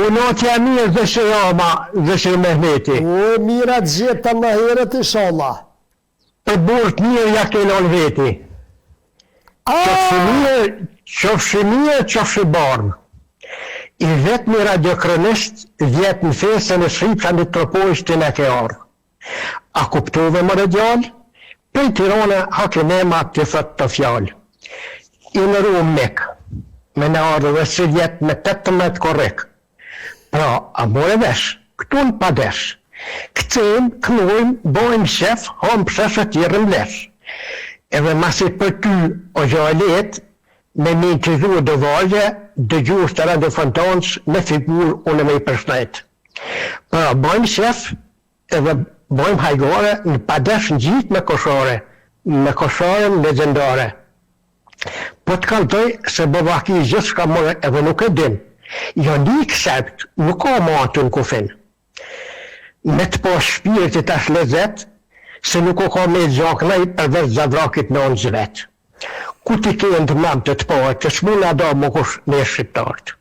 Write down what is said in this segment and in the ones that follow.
Kunatja e mirë Zeqir Rama, Zeqir Mehmeti. O e mira t'gjeta më herët ishalla. Për burrë të mirë ja ke lënë veti. Qofshi mirë, qofshi mirë, qofshi bardhë. I vetmi radiokronist vjet në festën e Shripçanit Tropojës ti na ke ardhë. A kuptove more djalë? Prej Tirane Haki Mema t'i thotë kto fjalë. I nderuam mik, me na ardhë edhe sivjet me 18 korrik. Pra, a more vesh, këtu në Padesh. Kcejmë, knojmë, bojmë qef, hamë pshesh e tjerrim lesh. Edhe masi për ty o gjo e lehtë, me m'i inçizu do vargje, dëgjues të Radio Fontanës me figurë unë me i përshnet. Pra, bojmë qef, Edhe bojmë hajgare në Padesh ngjit me Koshare, me Kosharen legjendare. Po të kallxoj se baba ki gjithçka more edhe nuk e din. Jon ik serbt, nuk ka ma aty në kufin. Me të pa shpirti tash lezet, se nuk u ka met gja këndej përveç zavrakit nonës vet. Ku t'i kenë të mend të të parët që s'mund na da mo kush ne shqiptarët.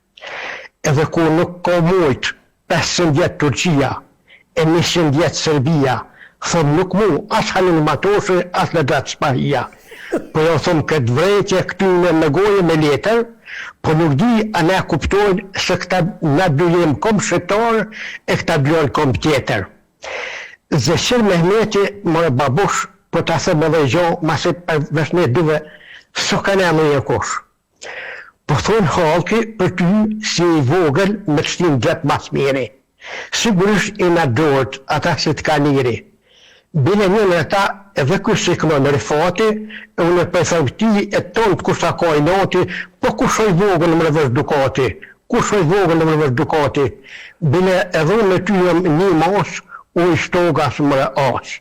Edhe ku nuk ka mujt 500 vjet Turqia e 100 vjet Serbia, thom nuk mu as Halil Matoshi as Ledrat Spahia. Po jau thom këtë vrejtje këtyne me gojë e me letër, po nuk di a na kuptojnë se këta na dy jem komb shqiptar e këta dy janë komb tjetër. Zeqir Mehmeti more babush po ta them edhe gjo masi përveç ne dyve s'o ka emri e kush. Po thonë hallki për ty si i vogël me të shti n'xhep ma s'miri. Sigurisht i na dort ata si të kanë iri. Bile një ndër ta edhe ky si knon Rifati e unë po i them këtij e tont kush ta ka inati po kush o i vogël mre veç dukati kush o i vogël mre veç dukati bile edhe unë me ty jam nji mas o i shtogas mre as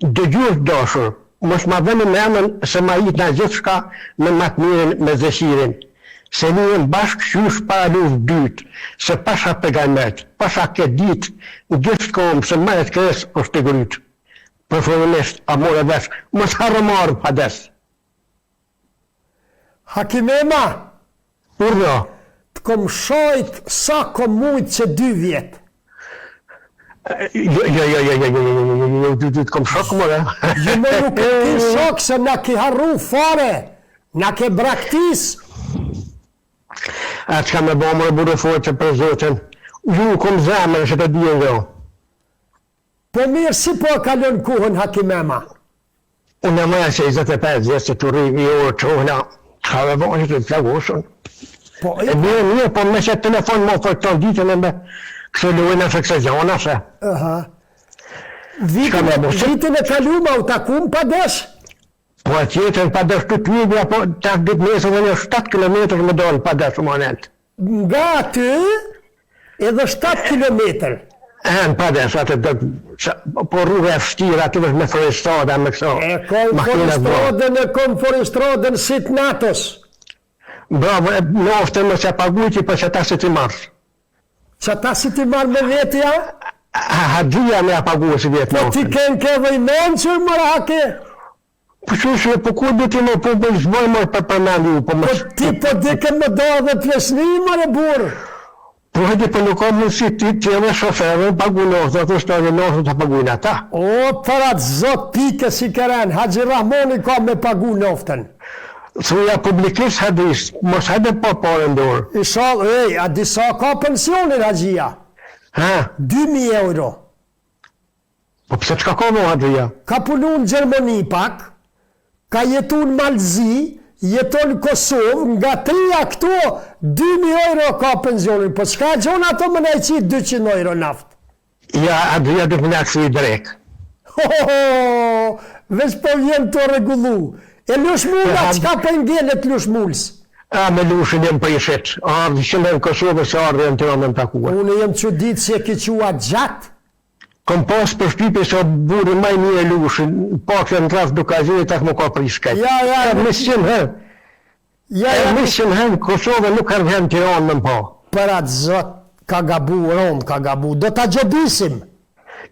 dëgjues t'dashur Mos ma vëni mendën se ma itna gjithçka me ma të mirin me Zeqirin. Se ne jem bashkë qysh para luftë dytë, se pasha pejgambert, pasha ketë ditë, n'gisht kom se ma e t'kres osht e grytë. Përfundimisht, a more vesh, mos harro me ardhë n'Pades. Haki Mema! Urdhno! Të kom shajt sa kom mujt qe dy vjet. Jo, jo, jo, jo, jo, jo, jo, jo, jo, jo, të kom shok, more. Jo, mo nuk e ki shok se na ki harru fare, na ke braktis. A çka me bo, more, burrë fortë për zotin. Ju kom zemër, që të dijen jo. Po mirë si po e kalon kohën Haki Mema? Unë më se 25 vjet se të rri një orë çohna, çka me bo që të plagosën. Po, e mirë, mirë, po me që telefon më për të ditën e me këso lojna se këso gjana se. Aha. Vitin, vitin e kalum, a u takum n'Padesh? Po e tjetër n'Padesh të pyetje, po tash ditë nesër dhe një 7 km më donë n'Padesh më anet. Nga aty edhe 7 kilometër. E, në Padesh, atë do, po rruga e vështirë, aty është me fuoristrada, me këso. E kom fuoristradën, e kom fuoristradën si të natës. Bravo, e naftën mos e pagujti, po që ta si t'i marrë. Që ta si t'i marrë me veti, a? A, Haxhia me a pagu si vjetë Po ti kenke dhe i mençur, more Haki? Po qysh, po ku do ti më po po s'boj më për përmend ju, po më Po ti po dike më do edhe pleqni more burrë. Po hajde po nuk ka mundësi ti ti edhe shofer dhe pagu naftën, ato është edhe naftën ta paguajnë ata. O për atë zot pike si keren, Haxhi Rahmoni ka me pagu naftën. Thuja publikisht Haxhisë, mos hajde pa pare në dorë. Ishalla, ej, a di sa ka pensionin Haxhia? Ha? 2000 euro. Po pse çka ka mo Haxhia? Ka punu në Gjermani pak, ka jetu në Mal të Zi, jeton në Kosovë, nga trija këto, 2000 euro ka pensionin, po çka e gjon ato me na i qit 200 euro naftë? Ja, Haxhia do të na kthy drekë. Ho, ho, ho, veç po vjen të rregullu. E Lush Mula, çka po i ngelet Lush Mulës? A me Lushin jam prishit, ardhi që në Kosovë se ardhi në Tiranë me më takue. Unë jam çudit si e ki çu aq gjatë. Kom pas përshtypje se o burri ma i mirë Lushi, pak në rrafsh Dukagjini tash mu ka prish krejt. Ja, ja, Erdh njëqind herë. Ja, ja, Erdh njëqind herë në Kosovë nuk erdh herë në Tiranë me më pa. Për atë zot ka gabu rond ka gabu. Do ta gjobisim.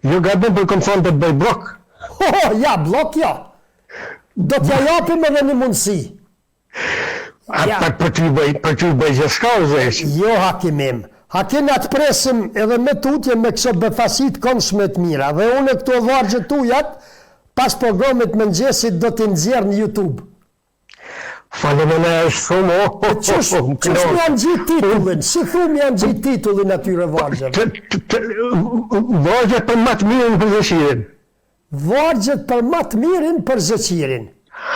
Jo gabim por kom thonë do të bëj bllok. Ho, ho, ja, bllok jo. Do t'ja japim edhe një mundësi. A ja. për, për ty bëj, për ty bëj gjithçka o zeq. Jo Haki Mem. Haki na të presim edhe me tutje me këso befasi të këndshme të mira dhe unë këto vargje tujat pas programit mëngjesit do t'i nxjerr në YouTube. Faleminderit shumë. Oh, oh, oh, qysh, oh, qysh m'ja ngjit titullin? Si thu m'ja ngjit titullin atyre vargjeve? Vargjet për ma të mirin për Zeqirin. Vargjet për ma të mirin për Zeqirin.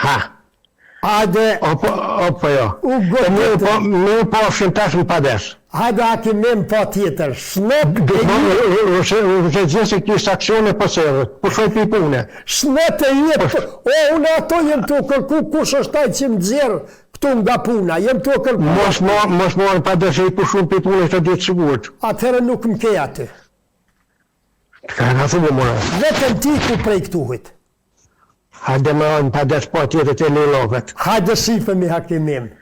Ha. Hajde. Opo, opo jo. U goditëm. Po, mirupafshim tash në pades. Hajde Haki mim pa tjetër. Shnet e jetë. Ruse, ruse gjithë se ki saksione po serët. Po shoj pi pune. Shnet e jetë. Po, o, unë ato jem tu kërku kush është ai që më nxjerr këtu nga puna. Jem tu kërku. Mos mo, mos mo në pades e i pushu pi pune të ditë sigurt. Atëherë nuk më ke aty. Të ka nga thumë, more. Vetëm ti ku prej këtuhit. Hajde më në pades pa tjetër të lillovet. Hajde shifemi Haki mim.